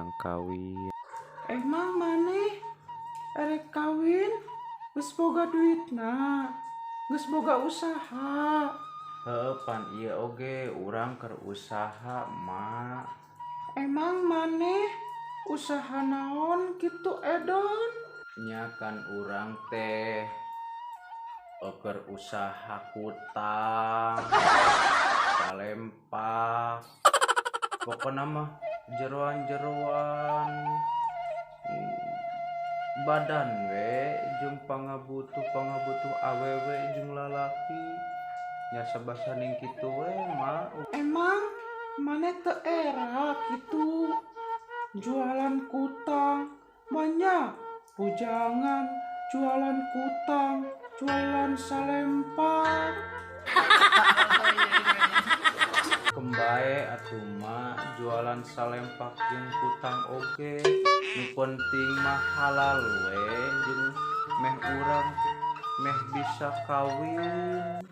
urang kawin. Emang maneh erek kawin geus boga duitna, geus boga usaha? Heueuh, pan ieu oge urang keur usaha, Mak. Emang maneh usaha naon kitu, Edon? Nya kan urang teh keur usaha kutang, salempak, pokona mah jeroan-jeroan badan we jeung pangabutuh awewe jeung lalaki nya, sabasaning kitu we, Mak. Emang maneh teu era kitu jualan kutang? Banyak bujangan jualan kutang, jualan salempak. Keun bae atuh, Mak, jualan salempak jeung kutang oge, nu penting mah halal we jeung meh urang meh bisa kawin.